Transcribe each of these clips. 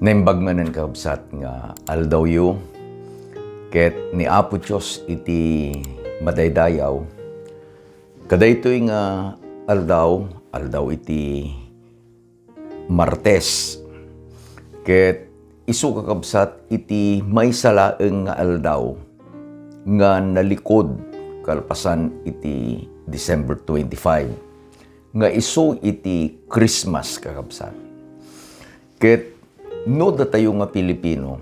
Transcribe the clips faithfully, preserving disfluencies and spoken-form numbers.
Naimbag manen, kakabsat, nga aldawyo ket ni Apo Dios iti madaydayaw. Kadaytoy nga aldaw, aldaw iti Martes. Ket isu, kakabsat, iti maysa laeng nga aldaw nga nalikud kalpasan iti December twenty-five, nga isu iti Christmas, kakabsat. Ket no datayo nga Pilipino,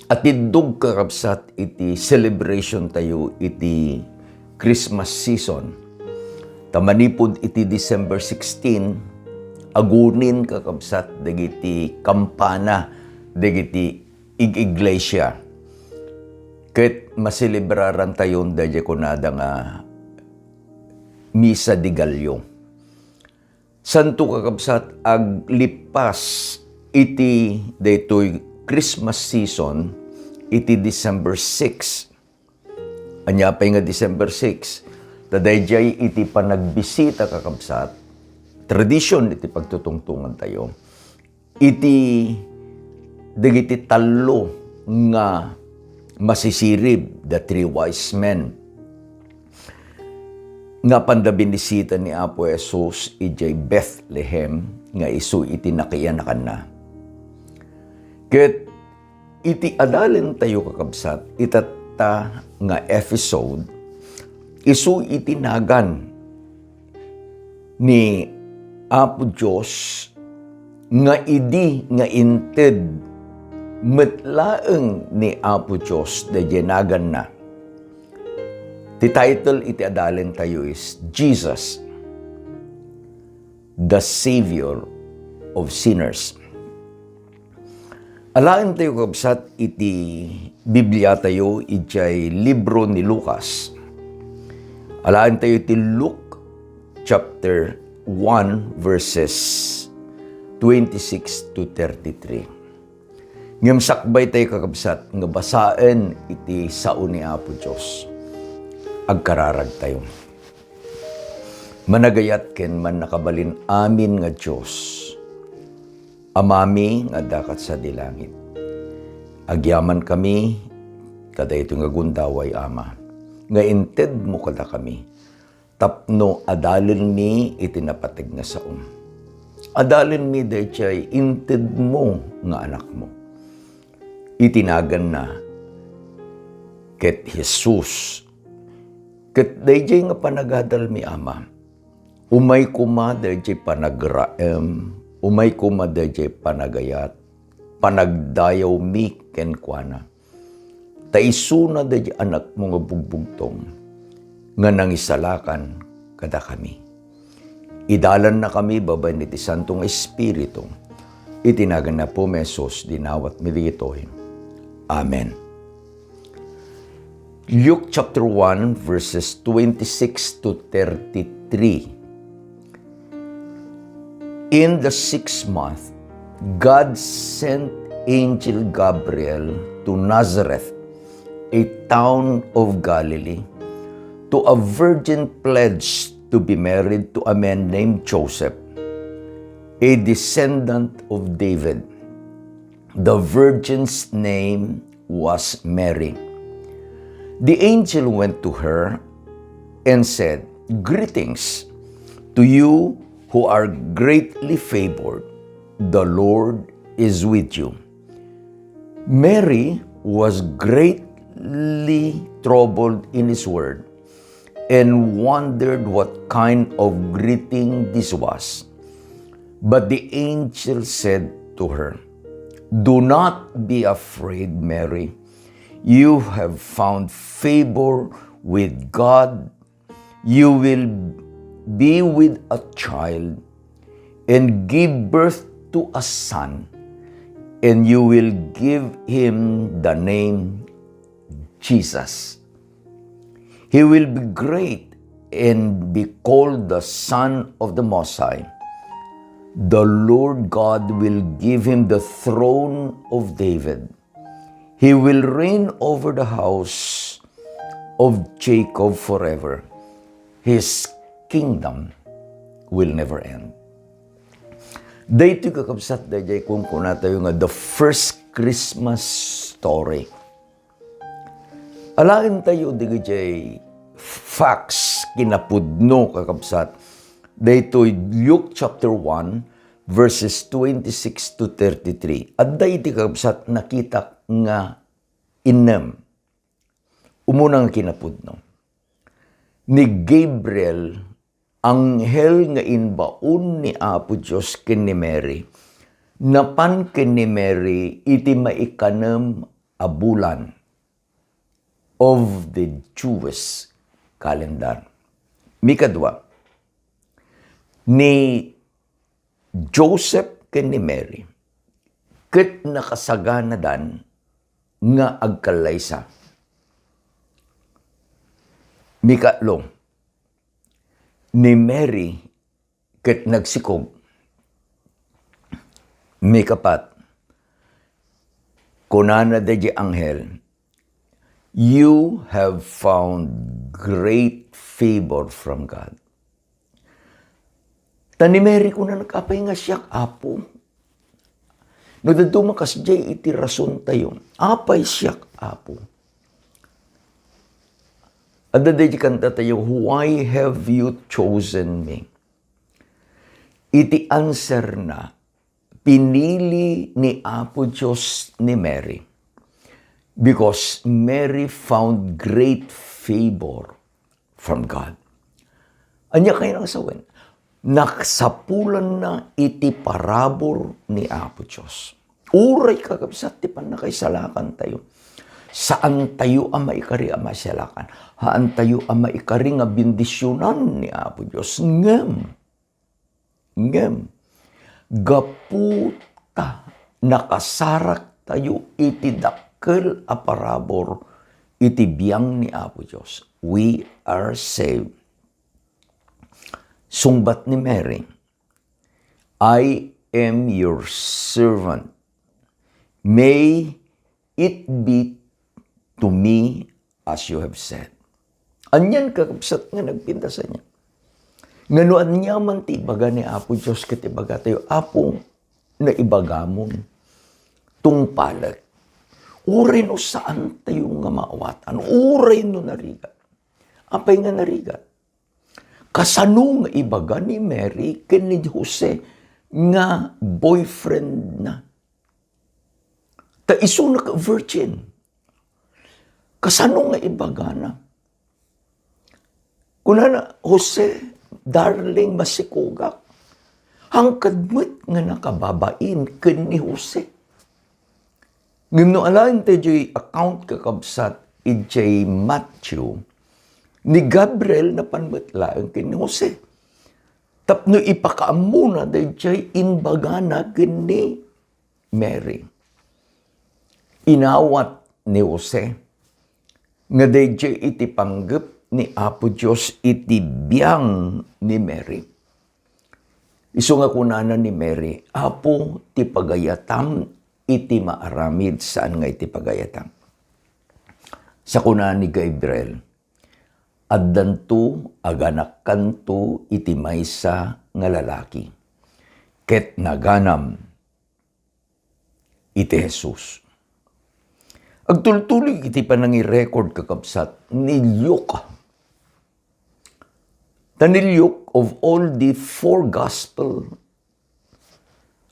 atiddog, kakabsat, iti celebration tayo iti Christmas season. Ta manipud iti December sixteen, agunin, kakabsat, dagiti kampana dagiti ig-iglesia. Ket maselebraran tayon daydiay kunada nga Misa de Gallo. Santo, kakabsat, aglippas iti daytoy Christmas season iti December six. Ania pay nga December six? Ta daydiay iti panagbisita, kakabsat, tradition iti pagtutungtongan tayo iti dagiti tallo nga masisirib, the three wise men, nga panda binisita ni Apo Jesus idiay Bethlehem nga isu iti nakianakanna. Ket iti adalen tayo, kakabsat, itatta nga episode, isu iti nagan ni Apo Dios nga idi nga inted met laeng ni Apo Dios daydiay naganna. Ti title iti adalen tayo is Jesus, the Savior of Sinners. Alaen tayo, kabsat, iti Biblia tayo idiay libro ni Lucas. Alaen tayo iti Luke chapter one, verses twenty-six to thirty-three. Ngem sakbay tayo, kakabsat, nga basaen iti sao ni Apo Dios. Agkararag tayo. Managayat ken mannakabalin amin nga Dios, Amami nga adda kad sadi langit. Agyamankami kadaytoy nga gundaway, Ama, nga intedmo kadakami tapno adalenmi iti napateg nga saom. Adalenmi daydiay intedmo nga Anakmo. Iti naganna ket Jesus, ket daydiay nga panagadalmi, Ama, umay koma daydiay panagraem, umay koma daydiay panagayat, panagdayawmi kenkuana. Ta isuna daydiay Anakmo nga bugbugtong nga nangisalakan kadakami. Idalannakami babaen iti Santo nga Espiritu. Iti nagan ni Apomi Jesus, dinawatmi dagitoy. Amen. Luke chapter one, verses twenty-six to thirty-three. In the sixth month, God sent angel Gabriel to Nazareth, a town of Galilee, to a virgin pledged to be married to a man named Joseph, a descendant of David. The virgin's name was Mary. The angel went to her and said, "Greetings to you who are greatly favored. The Lord is with you." Mary was greatly troubled in his word and wondered what kind of greeting this was. But the angel said to her, "Do not be afraid, Mary. You have found favor with God. You will be with a child and give birth to a son, and you will give him the name Jesus. He will be great and be called the Son of the Most High. The Lord God will give him the throne of David. He will reign over the house of Jacob forever. His kingdom will never end." Daytoy, kakabsat, dayjay kunkunatayo nga the first Christmas story. Alaentayo dagijay facts kinapudno, kakabsat. Daytoy Luke chapter one, verses twenty-six to thirty-three. Adda iti, kakabsat, nakitak nga innem. Umuna nga kinapudno. Ni Gabriel, anghel nga imbaon ni Apo Dios ken ni Mary, napan ken ni Mary iti maikanem a bulan of the Jewish calendar. Mikadua, ni Joseph ken ni Mary ket nakasaganadan nga agkallaysa. Mikatlo, ni Mary ket nagsikog. Mikapat, kunana daydi anghel, "You have found great favor from God." Ta ni Mary, kunana, "Apay nga siak, Apo?" No dadduma kasdiay iti rason tayo, "Apay siak, Apo?" Adda daydi kanta tayo, "Why have you chosen me?" Iti answer na, pinili ni Apo Dios ni Mary because Mary found great favor from God. Ania kayat nga sawen? Nagsapulanna iti parabur ni Apo Dios. Uray, kakabsat, ti pannakaisalakantayo, saantayo a maikari a maisalakan. Haantayo a maikari nga bendisionan ni Apo Dios. Ngem, ngem, gapu ta nakasaraktayo iti dakkel a parabur iti biang ni Apo Dios, we are saved. Sungbat ni Mary, "I am your servant. May it be to me as you have said." Anian, kakabsat, nga nagpintas ania? Nga no aniaman ti ibaga ni Apo Dios ket ibagatayo, "Apo, naibagamon, tungpalek." Uray no saantayo nga maawatan, uray no narigat. Apay nga narigat? Kasano nga ibaga ni Mary ken ni Jose nga boyfriend na? Ta isuna ket virgin. Kasano nga ibagana? Kunana, "Jose, darling, masikogak." Hangkad met nga nakababain ken ni Jose. Ngem no alaen dayjay account, kakabsat, idiay Matthew, ni Gabriel napan met laeng ken ni Jose tapno ipakaammona dayjay imbagana ken ni Mary. Inawat ni Jose nga dayjay iti panggep ni Apo Dios iti biang ni Mary. Isu nga kunana ni Mary, "Apo, ti pagayatam iti maaramid, saan nga iti pagayatam." Sa kuna ni Gabriel, "Addanto, aganakkanto iti maysa nga lalaki, ket naganam iti Jesus." Agtultuloy iti panangirecord, kakabsat, ni Luke. Ta ni Luke, of all the four gospel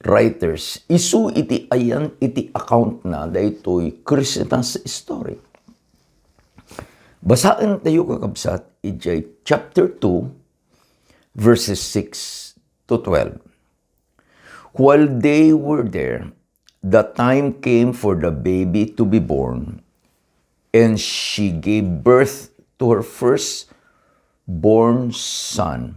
writers, isu iti ayan iti account na daytoy Christmas story. Basaentayo, kakabsat, idiay chapter two, verses six to twelve. While they were there, the time came for the baby to be born, and she gave birth to her firstborn son.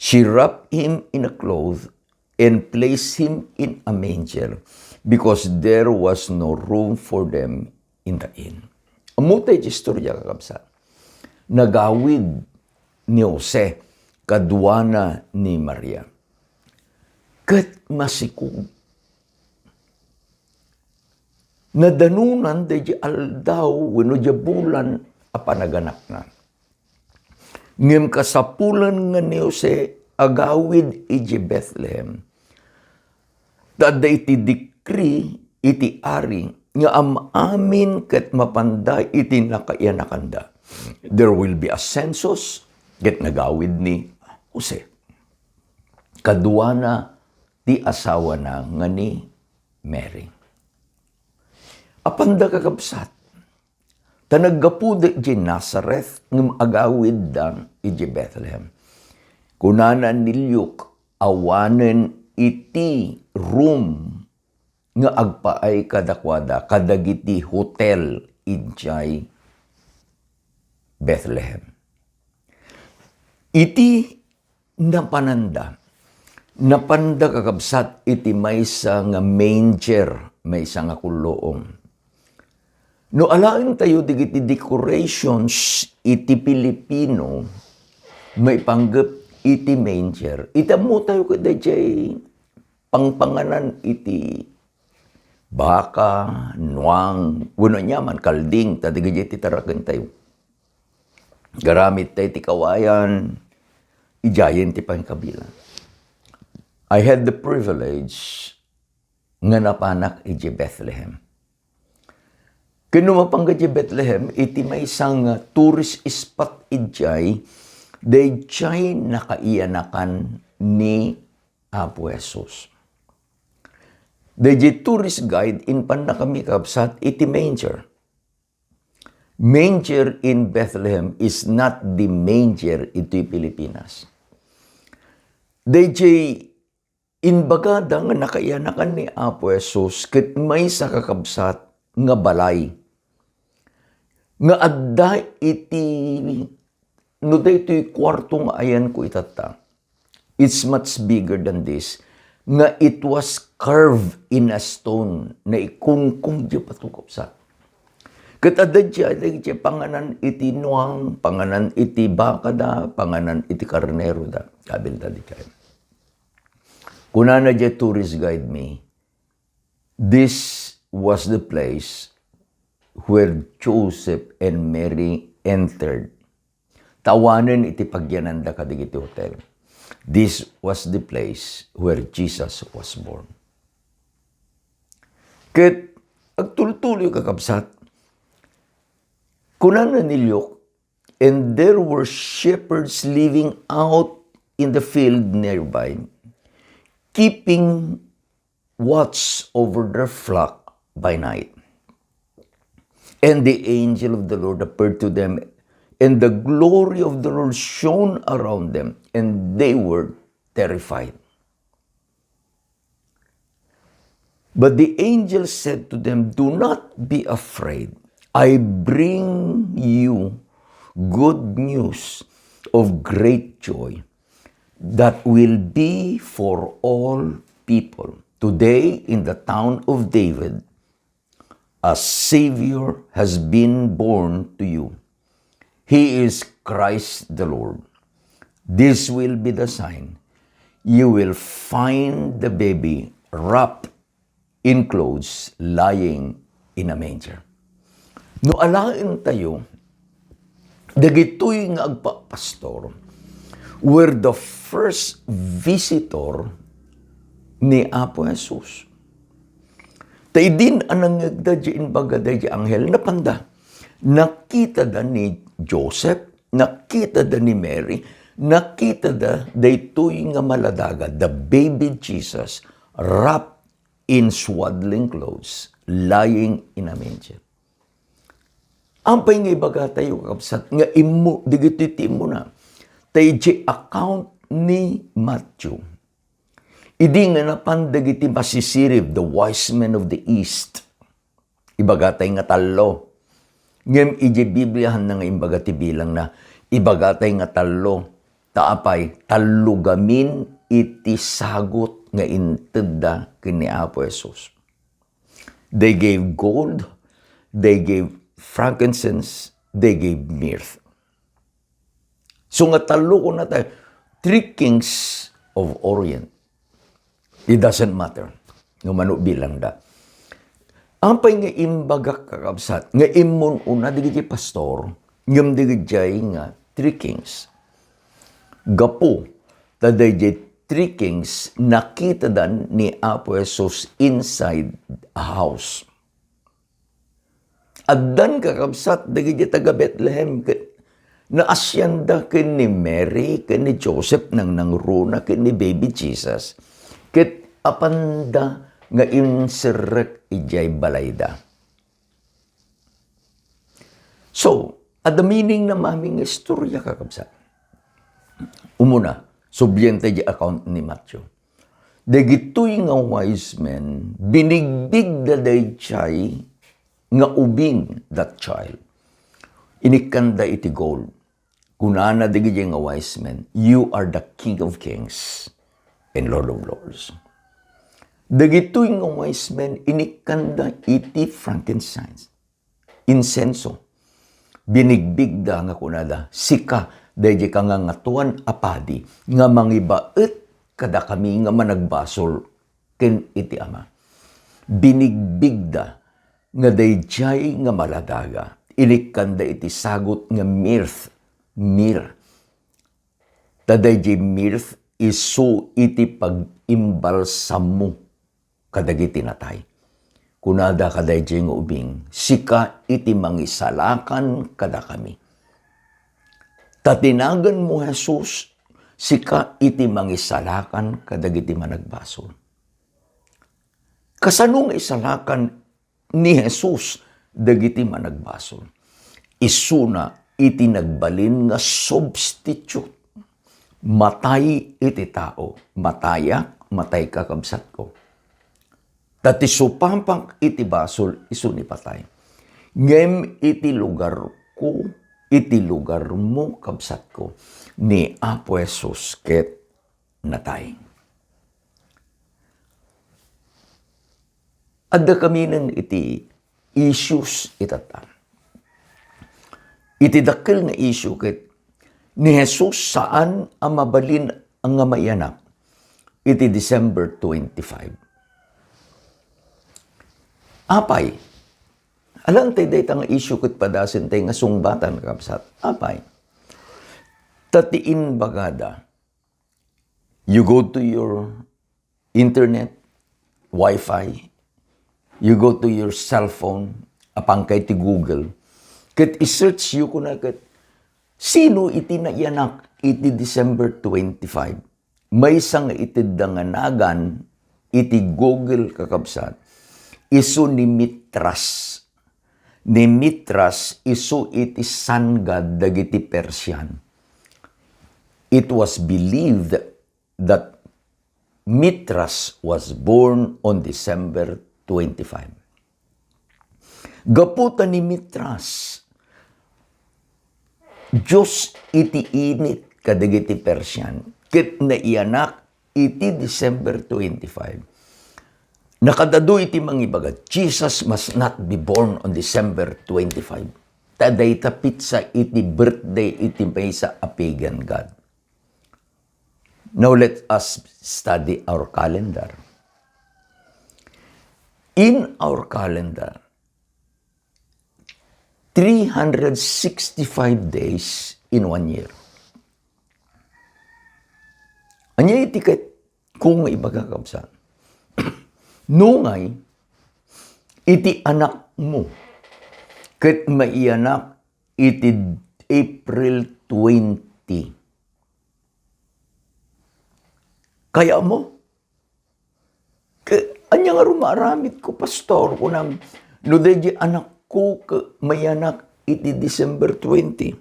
She wrapped him in a cloth and placed him in a manger, because there was no room for them in the inn. Ammo tay istorya, kakabsat. Nagawid ni Jose kaduana ni Maria. Ket masikog. Nadanunan daydi aldaw wenno diay bulan a panaganakna. Ngem kasapulan nga ni Jose agawid idiay Bethlehem, Ta adda iti decree iti ari nga am-amin ket mapanda iti nakaiyanakanda. There will be a census, ket nagawid ni Jose. Kaduana ti asawana nga ni Mary. Apanda, kakabsat, ta naggapuda idiay Nazareth ngem agawidda idiay Bethlehem. Kunana ni Luke, awanen iti room nga agpaay kadakuada kadagiti hotel idiay Bethlehem. Iti napananda, napanda, kakabsat, iti maysa nga manger, maysa nga kulluom. No alaentayo dagiti decorations iti Pilipino maipanggep iti manger, iti ammotayo ket daydiay pangpanganan iti baka, nuang, wenno aniaman, kalding, ta dagiti ti tarakentayo. Garamid tayo ti kawayan, idiayen ti pangikabilan. I had the privilege nga napanak idiay Bethlehem. Ken no mapangga idiay Bethlehem, iti maysa nga tourist spot idiay, daydiay nakaiyanakan ni Apo Jesus. Daydiay tourist guide, impannakami, kabsat, iti manger. Manger in Bethlehem is not the manger iti Pilipinas. Daydiay imbagada nga nakaiyanakan ni Apo Jesus ket maysa, kakabsat, nga balay nga adda iti, no daytoy kuarto nga ayanko itatta, it's much bigger than this, nga it was carved in a stone, naikungkong diay bato, kabsat. Ket adda diay, adda diay panganan iti nuang, panganan iti bakada, panganan iti karneroda. Kabilda diay. Kunana diay tourist guide mi, "This was the place where Joseph and Mary entered." Ta awanen iti pagyananda kadagiti hotel. This was the place where Jesus was born. Ket agtultuloy, kakabsat, kunana ni Luke, "And there were shepherds living out in the field nearby, keeping watch over their flock by night. And the angel of the Lord appeared to them, and the glory of the Lord shone around them, and they were terrified." But the angel said to them, "Do not be afraid. I bring you good news of great joy that will be for all people. Today, in the town of David, a Savior has been born to you. He is Christ the Lord. This will be the sign. You will find the baby wrapped in clothes, lying in a manger." No alaentayo, dagitoy nga agpapastor were the first visitor ni Apo Jesus. Ta idin a nangngegda diay imbagada diay anghel, napanda. Nakitada ni Joseph, nakitada ni Mary, nakitada daytoy nga maladaga, the baby Jesus, wrapped in swaddling clothes, lying in a manger. Apay nga ibagatayo, kakabsat, nga immo, dagitoy ti immuna? Ta idiay account ni Matthew, idi nga napan dagiti masisirib, the wise men of the east, ibagatay nga tallo. Ngem idiay Biblia, haanna nga imbaga ti bilangna, ibagatay nga tallo. Ta apay, tallo gamin iti sagut nga intedda ken ni Apo Jesus. They gave gold, they gave frankincense, they gave myrrh. So nga tallo, kuna tayo, three kings of Orient. It doesn't matter no mano bilangda. Apay nga imbagak, kakabsat, nga immun-una dagiti pastor, ngem dagiti nga three kings? Gapu ta daydiay three kings, nakitadan ni Apo Jesus inside a house. Addan, kakabsat, dagiti taga-Betlehem ket naasianda ken ni Mary ken ni Joseph nangnangruna ken ni baby Jesus, ket apanda nga inserrek idiay balayda. So, adda meaning na mamin nga istorya, kakabsat. Umuna, sublienta di account ni Matthew. Dagitoy nga wise men, binigbigda daydiay nga ubing, that child. Inikkanda iti gold. Kunana dagiti nga wise men, "You are the King of kings and Lord of lords." Dagitoy nga wise men, inikkanda iti frankincense, insenso. Binigbigda nga kunada, "Sika, daydi kangangatoan a padi nga mangibaet kadakami nga managbasol ken iti Ama." Binigbigda nga daydiay nga maladaga, inikkanda iti sagut nga mirth, myrrh. Ta daydiay mirth isu iti pag-imbalsamo kadagiti natay. Kunada kadaydiay nga ubing, "Sika iti mangisalakan kadakami." Ta ti naganmo, Jesus, sika iti mangisalakan kadagiti managbasol. Kasano nga isalakan ni Jesus dagiti managbasol? Isuna iti nagbalin nga substitute. Matay iti tao. Matayak, matay, kakabsatko. Ta ti supapak iti basol isu ni patay. Ngem iti lugarko, iti lugarmo, kabsatko, ni Apo Jesus ket natay. Adda kaminen iti issues itatta. Iti dakkel nga issue ket ni Jesus saan a mabalin nga maiyanak iti December twenty-five. Apay, alam tay dayta nga issue ket padasentayo nga sungbatan, kabsat. Apay, ta ti imbagada, you go to your internet, Wi-Fi, you go to your cell phone, apankay ti Google, ket i-search yo kuna ket, "Sino iti naiyanak iti December twenty-five?" Maysa nga itedda nga nagan iti Google, kakabsat, isu ni Mithras. Ni Mithras isu iti sangad dagiti Persian. It was believed that Mithras was born on December twenty-five. Gapu ta ni Mithras, dios iti init kadagiti Persian, ket naiyanak iti December twenty-five. Nakadadu iti mangibaga, "Jesus must not be born on December twenty-five." Ta dayta petsa iti birthday iti maysa a pagan god. Now let us study our calendar. In our calendar, three hundred sixty-five days in one year. Ania iti ket ko nga ibaga, kabsat? Nungay, iti anakmo ket maiyanak iti April twenty. Kayatmo? Ke, ania nga rumaaramidko, Pastor? Kunam, no daydi anakko ke mayanak iti December twenty.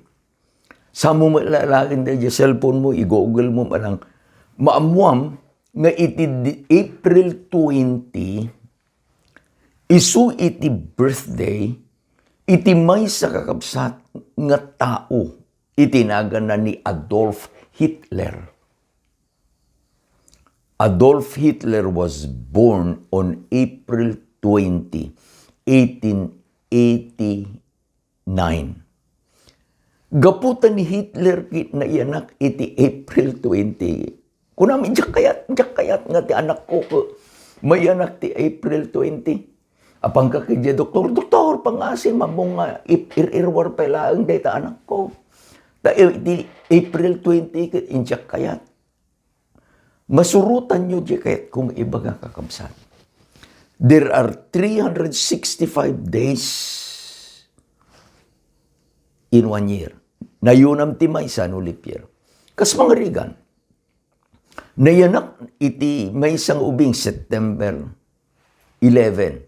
Samo met laeng daydi cellphone mo, i-Google mo, manang maammuam nga iti di-, April twenty, isu iti birthday iti maysa, kakabsat, nga tao iti naganna ni Adolf Hitler. Adolf Hitler was born on April twenty, eighteen eighty-nine. Gapu ta ni Hitler ket naiyanak iti April twenty. Kunam, "Diak kayat, diak kayat nga ti anakko ke mayanak ti April twenty." Apanka ket idiay doktor, "Doktor, pangasim, ammom nga ip-, ir-irwar pay laeng dayta anakko. Ta i-, iti April twenty ket diak kayat." Masurotanyo diay kayatko nga ibaga, kakabsat. There are three hundred sixty-five days in one year. Nayunam ti maysa no leap year. Kas pangarigan, nayanak iti maysa nga ubing, September eleven.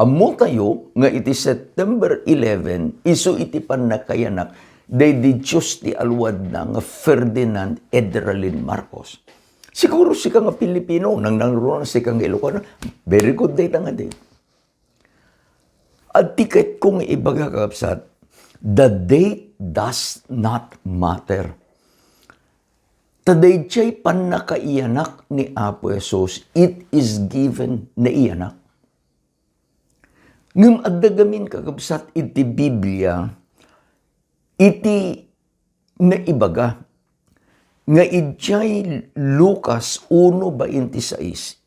Ammotayo nga iti September eleven, isu iti pannakayanak daydi Dios ti aluadna nga Ferdinand Edralin Marcos. Siguro sika nga Pilipino, nangnangruna sika nga Ilocano, very good dayta nga date. Adda ti kayatko nga ibaga, kakabsat, the date does not matter. Ta daydiay pannakaiyanak ni Apo Jesus, it is given, naiyanak. Ngem adda gamin, kakabsat, iti Biblia, iti naibaga nga idiay Lucas uno veintiséis,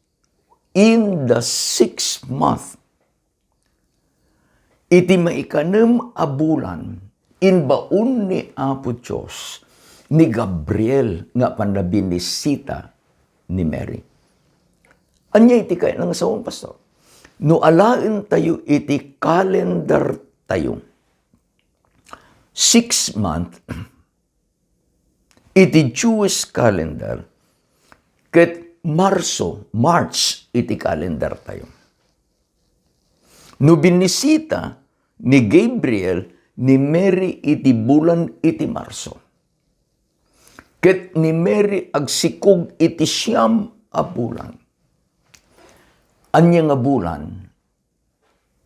in the sixth month, iti maikanem a bulan, imbaon ni Apo Dios ni Gabriel nga pannabinisita ni Mary. Ania iti kayatna nga sawen, Pastor? No alaentayo iti calendar tayo, six month iti Jewish calendar, ket Marso, March, iti calendar tayo. No binisita ni Gabriel ni Mary iti bulan iti Marso, ket ni Mary agsikog iti siam a bulan. Ania nga bulan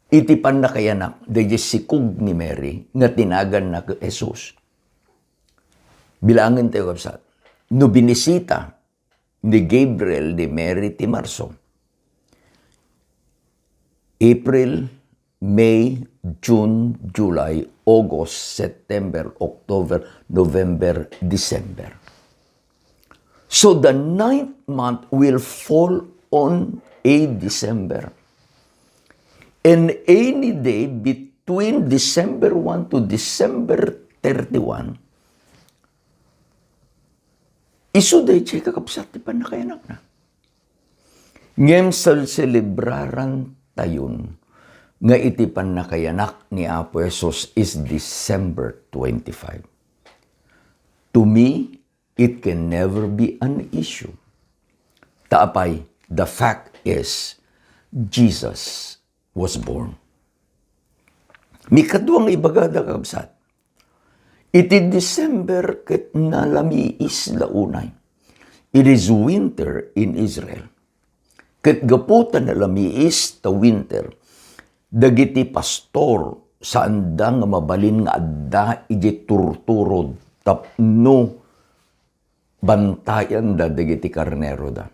iti pannakayanak daydi sikog ni Mary nga tinaganna ket Jesus? Bilangen tayo, kabsat. No binisita ni Gabriel ni Mary ti Marso, April, May, June, July, August, September, October, November, December. So the ninth month will fall on a December. And any day between December one to December thirty-one, isu daydiay, kakabsat, ti pannakayanakna. Ngem selselebraran tayon nga iti pannakayanak ni Apo Jesus is December twenty-five. To me, it can never be an issue. Ta apay, the fact is, Jesus was born. Mikadua nga ibagada, kabsat, iti December ket nalamiis la unay. It is winter in Israel. Ket gapu ta nalamiis ta winter, dagiti pastor saanda nga mabalin nga adda iti turturod tapno bantayanda dagiti karneroda.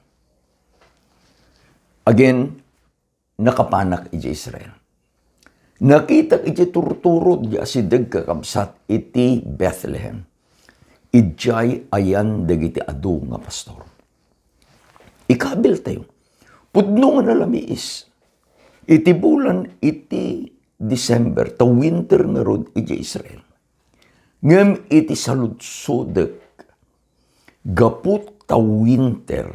Again, nakapanak iti Israel. Nakitak iti turturod nga asideg, kakabsat, iti Bethlehem. Idiay ayan dagiti adu nga pastor. Ikabil tayo. Pudno nga nalamiis. Iti bulan iti December, ta winter ngarud iti Israel. Ngem iti saludsodek, gapu ta winter,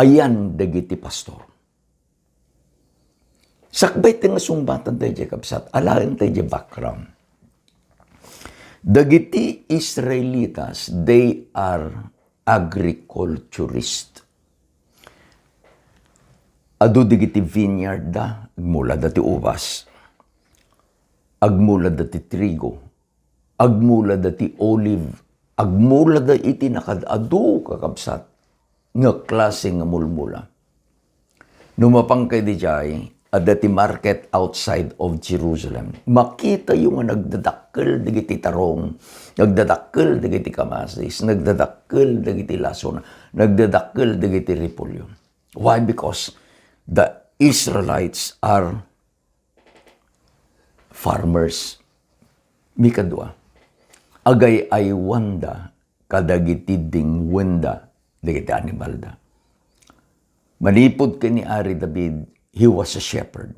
ayan dagiti pastor. Sakbay ti nga sungbatan tayo, kabsat, alaen tayo background. Dagiti Israelitas, they are agriculturist. Adu dagiti vineyard da, agmulada ti ubas, agmulada ti trigo, agmulada ti olive, agmulada iti nakaad-adu, kakabsat, nga klase nga mulmula. No mapanka idiay, adda ti market outside of Jerusalem. Makitayo nga nagdadakkel dagiti tarong, nagdadakkel dagiti kamasis, nagdadakkel dagiti lasona, nagdadakkel dagiti repolyo. Why? Because the Israelites are farmers. Mikadua, agay-aywanda kadagiti dingwenda dagiti animalda. Manipud ken ni Ari David, he was a shepherd.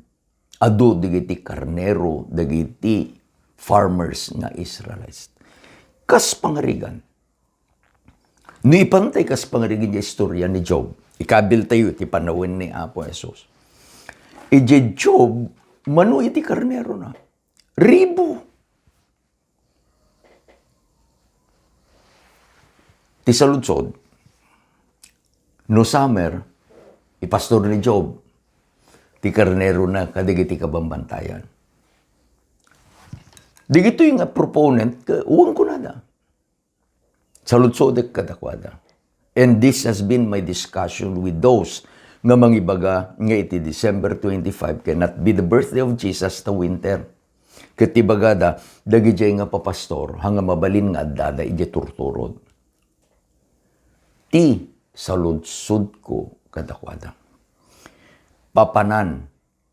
Adu dagiti karnero dagiti farmers nga Israelites. Kas pangarigan, No ipantay kas pangrigid nga istorya ni Job, ikabil tayo iti panawen ni Apo Jesus. Idiay Job, mano iti karnerona? Ribu. Ti saludsod, no summer, ipastor ni Job ti karnerona kadagiti kabambantayan. Dagitoy nga proponent, ka-, uwan kunada. Saludsodek kadakuada. And this has been my discussion with those nga mangibaga nga iti December twenty-five cannot be the birthday of Jesus ta winter. Ket ibagada, dagidiay nga papastor, ha nga mabalin nga addada idiay turturod. Ti saludsodko kadakuada. Papanan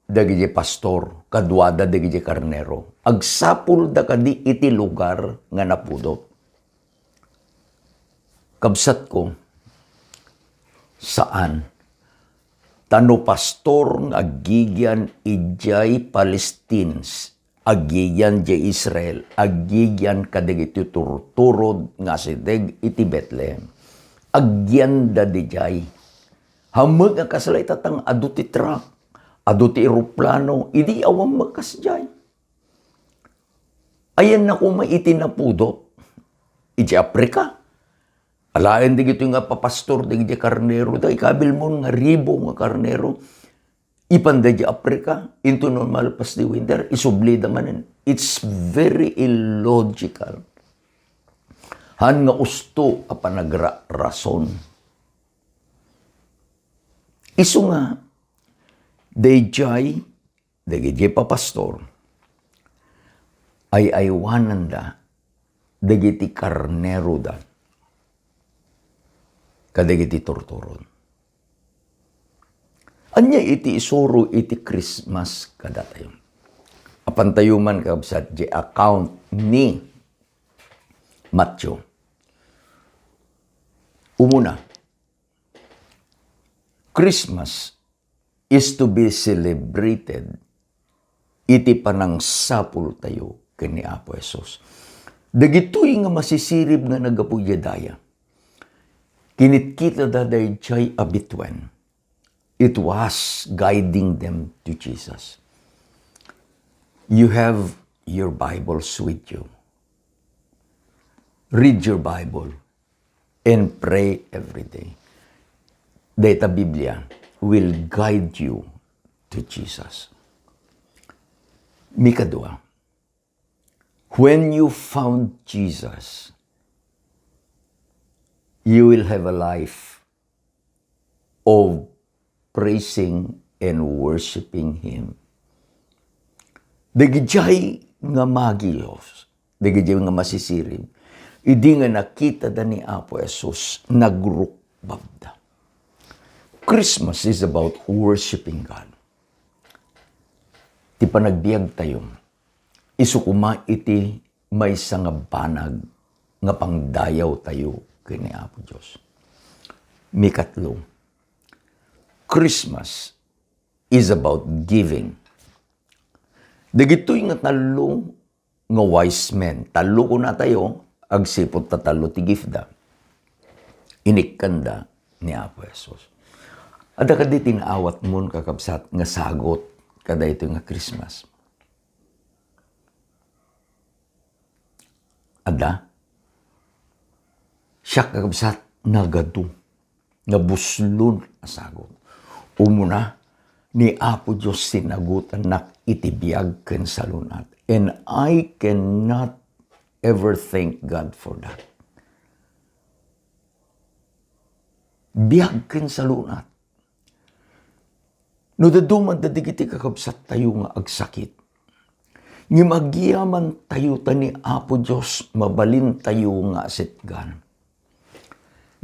dagiti pastor, kaduada dagiti karnero. Agsapulda kadi iti lugar nga napudot? Kabsatko, saan. Ta no pastor nga aggigian idiay Palestines, aggigian idiay Israel, aggigian kadagiti turturod nga asideg iti Betlehem. Aggianda didiay. Hammek nga kasla ita tang adu ti truck, adu ti eroplano, idi awan met kasdiay. Ayanna koma iti napudot iti Africa. Alaen dagitoy nga papastor dagiti karnero, da ikabil mo nga ribu nga karnero. Ipanda iti Africa, into normal pas di winter, isublida manen. It's very illogical. Han nga usto a panagra-, rason. Isu nga, daydiay dagiti papastor, ay-aywananda dagiti karneroda kadagiti turturon. Ania iti isuro iti Christmas kadatayo? Apantayo man, kabsat, di account ni Matthew. Umuna, Christmas is to be celebrated iti panangsapultayo ken ni Apo Jesus. Dagitoy nga masisirib nga naggapu idiay daya, kinitkitada daydiay a bituen. It was guiding them to Jesus. You have your Bibles with you. Read your Bible and pray every day. Dayta Biblia will guide you to Jesus. Mikadua, when you found Jesus, you will have a life of praising and worshiping Him. Dagidiay nga magilos, dagidiay nga masisirib, idi nga nakitada ni Apo Jesus, nagrukbabda. Christmas is about worshiping God. Ti panagbiagtayo, isu koma iti maysa nga banag nga pangdayawtayo ken ni Apo Dios. Mikatlo, Christmas is about giving. Dagitoy nga tallo nga wise men, tallo kunatayo, agsipud ta tallo ti giftda. Inikkanda ni Apo Jesus. Adda kadi ti naawatmon, kakabsat, nga sagut kadaytoy nga Christmas? Adda? Siak, kakabsat, nagadu nga buslon a sagut. Umuna, ni Apo Dios sinagutannak iti biag ken salun-at. And I cannot ever thank God for that. Biag ken salun-at. No dadduma dagiti kakabsattayo nga agsakit, ngem agyamantayo ta ni Apo Dios mabalintayo nga asitgan.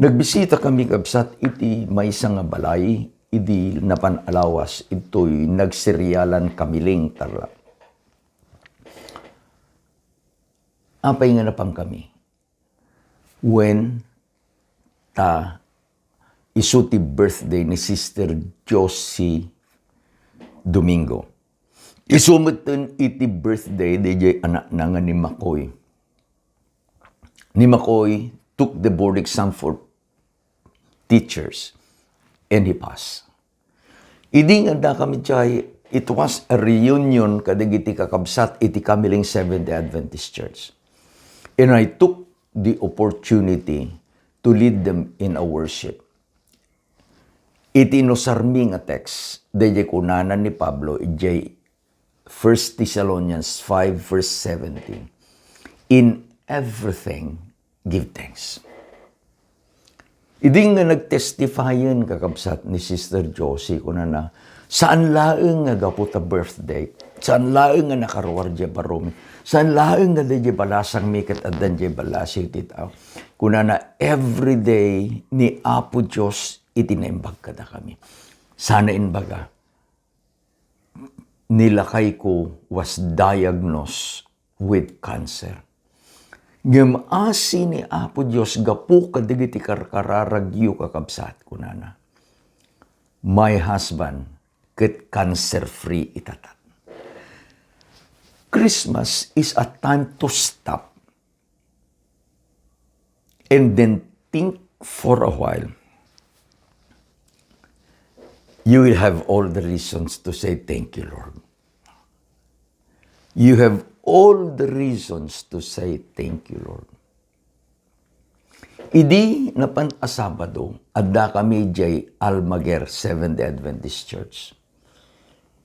Nagbisita kami, kabsat, iti maysa nga balay idi napan a lawas, ditoy nagserialan kamiling, Tarlac. Apay nga napankami? Wen, ta isu ti birthday ni Sister Josie Domingo. Isu metten iti birthday daydiay anakna nga ni Makoy. Ni Makoy took the board exam for teachers, and he passed. Idi nga addakami jay, it was a reunion kadagiti kakabsat iti Kamiling Seventh-day Adventist Church. And I took the opportunity to lead them in a worship. Iti inusarmi nga text, daydiay kunana ni Pablo idiay First Thessalonians five verse seventeen, "In everything, give thanks." Idi nga nagtestifayen, kakabsat, ni Sister Josie, kunana, saan laeng nga gapu ta birthday, saan laeng nga nakaruar diay baromi, saan laeng nga daydiay balasangmi ket addan diay balasiw ti tao. Kunana, everyday ni Apo Dios iti naimbag kadakami. Sana imbaga, ni lakayko was diagnosed with cancer. Ngem asi ni Apo Dios gapu kadagiti karkararagyo, kakabsat, kunana, "My husband ket cancer-free itatta." Christmas is a time to stop and then think for a while. You will have all the reasons to say, "Thank you, Lord." You have all the reasons to say, "Thank you, Lord." Idi napan a Sabado, addakami jay Almaguer Seventh-day Adventist Church.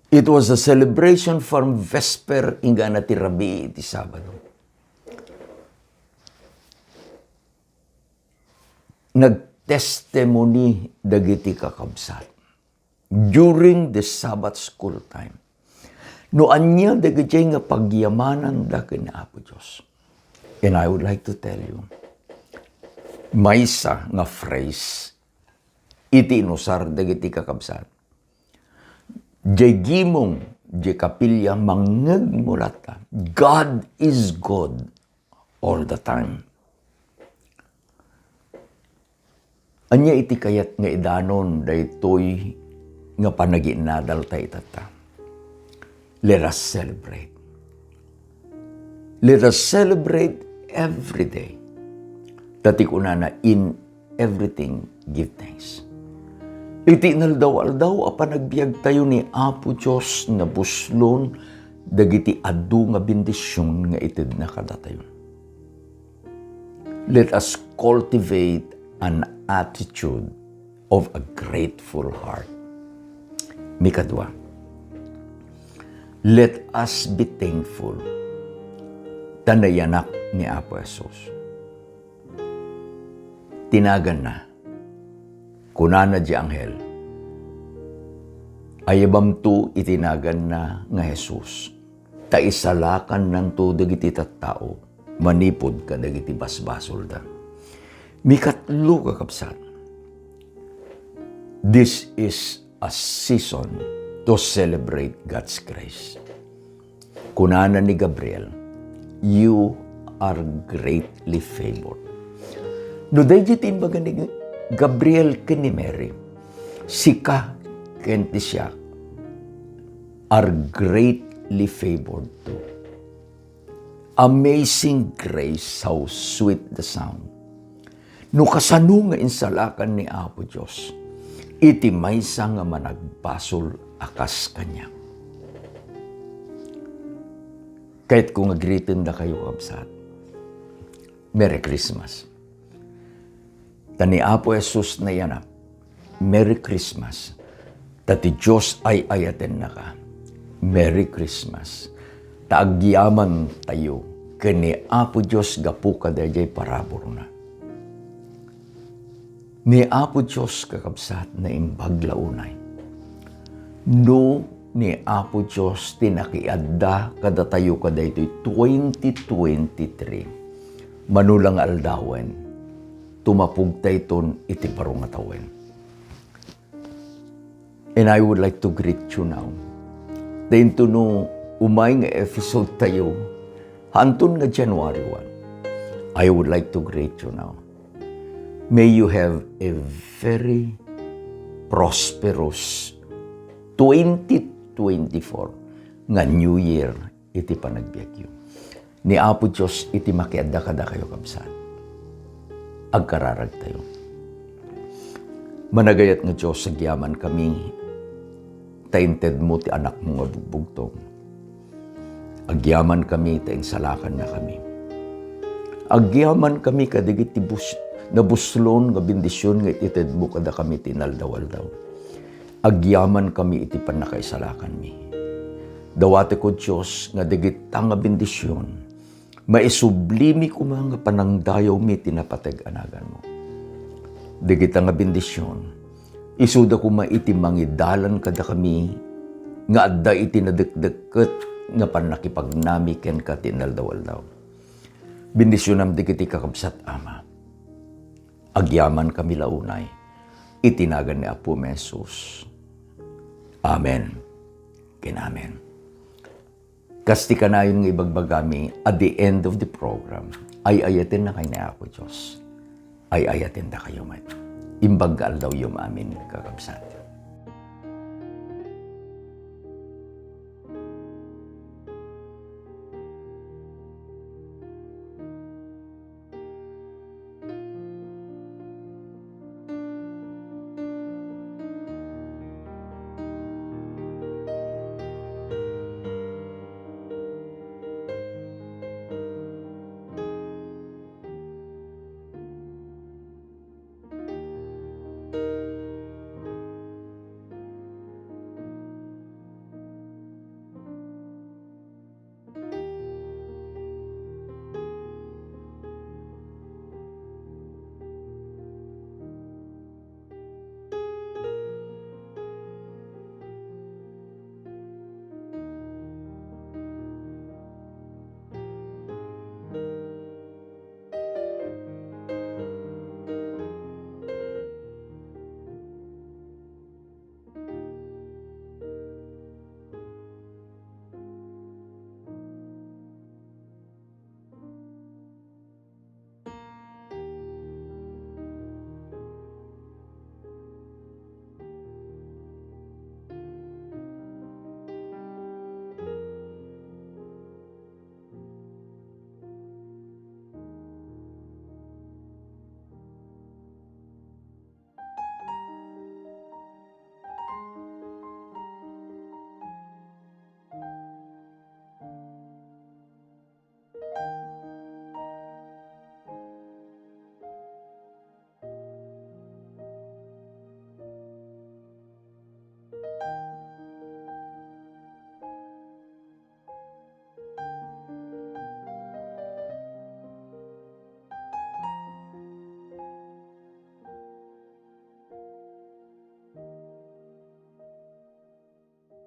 It was a celebration from Vesper inggana ti rabii iti Sabado. Nagtestimony dagiti kakabsat during the Sabbath school time no ania dagiti nga pagyamananda ken Apo Dios. And I would like to tell you, maysa nga phrase iti inusar dagiti kakabsat. Jay gimong, jay kapilya, mangngegmo latta, "God is good all the time." Ania iti kayat nga idanon daytoy nga panagiinnadalta itatta? Let us celebrate. Let us celebrate every day. Ta ti kunana, "In everything, give thanks." Iti inaldaw-aldaw a panagbiagtayo ni Apo Dios, nabuslon dagiti adu nga bendision nga itedna kadatayo. Let us cultivate an attitude of a grateful heart. Mikadua, let us be thankful ta nayanak ni Apo Jesus. Tinaganna, kunana diay anghel, "Ayabamto iti naganna nga Jesus, ta isalakannanto dagiti tattao manipud kadagiti basbasolda." Mikatlo, kakabsat, this is a season to celebrate God's grace. Kunana ni Gabriel, "You are greatly favored." No daydiay ti imbaga ni Gabriel ken ni Mary, sika ken ti siak are greatly favored too. Amazing grace, how sweet the sound. No kasano nga insalakan ni Apo Dios iti maysa nga managbasol a kas kaniak. Kayatko nga greetendakayo, kabsat. Merry Christmas. Ta ni Apo Jesus nayanak. Merry Christmas. Ta ti Dios ay-ayatennaka. Merry Christmas. Ta agyamantayo ken ni Apo Dios gapu kadaydiay paraburna. Ni Apo Dios, kakabsat, naimbag la unay. No ni Apo Dios ti nakiadda kadatayo kadaytoy twenty twenty-three, mano la nga aldawen, tumapugtayton iti baro nga tawen. And I would like to greet you now. Daytoy no umay nga episode tayo, hanton nga January one, I would like to greet you now. May you have a very prosperous twenty twenty-four nga New Year iti panagbiagyo. Ni Apo Dios iti makiadda kadakayo, kabsat. Agkararagtayo. Managayat nga Dios, agyaman kami ta inted mo ti Anakmo nga bugbugtong. Agyaman kami ta insalakan na kami. Agyaman kami kadagiti bus-, nabuslon nga bendision nga ited mo kada kami ti inaldaw-aldaw. Agyaman kami iti pannakaisalakanmi. Dawatiko, Dios, nga dagita nga bendision maisublimi koma nga panangdayawmi ti napateg a naganmo. Dagita nga bendision, isuda koma iti mangidalan kadakami nga adda iti nadekdekket nga pannakipagnami kenka ti inaldaw-aldaw. Bendisionam dagiti kakabsat, Ama. Agyaman kami la unay iti nagan ni Apo Jesus. Amen ken amen. Kas ti kanayon nga ibagbagami at the end of the program, ay-ayaten na kayo ni Apo Diyos. Ay-ayaten da kayo met. Imbag nga aldaw yung amin, kakabsat.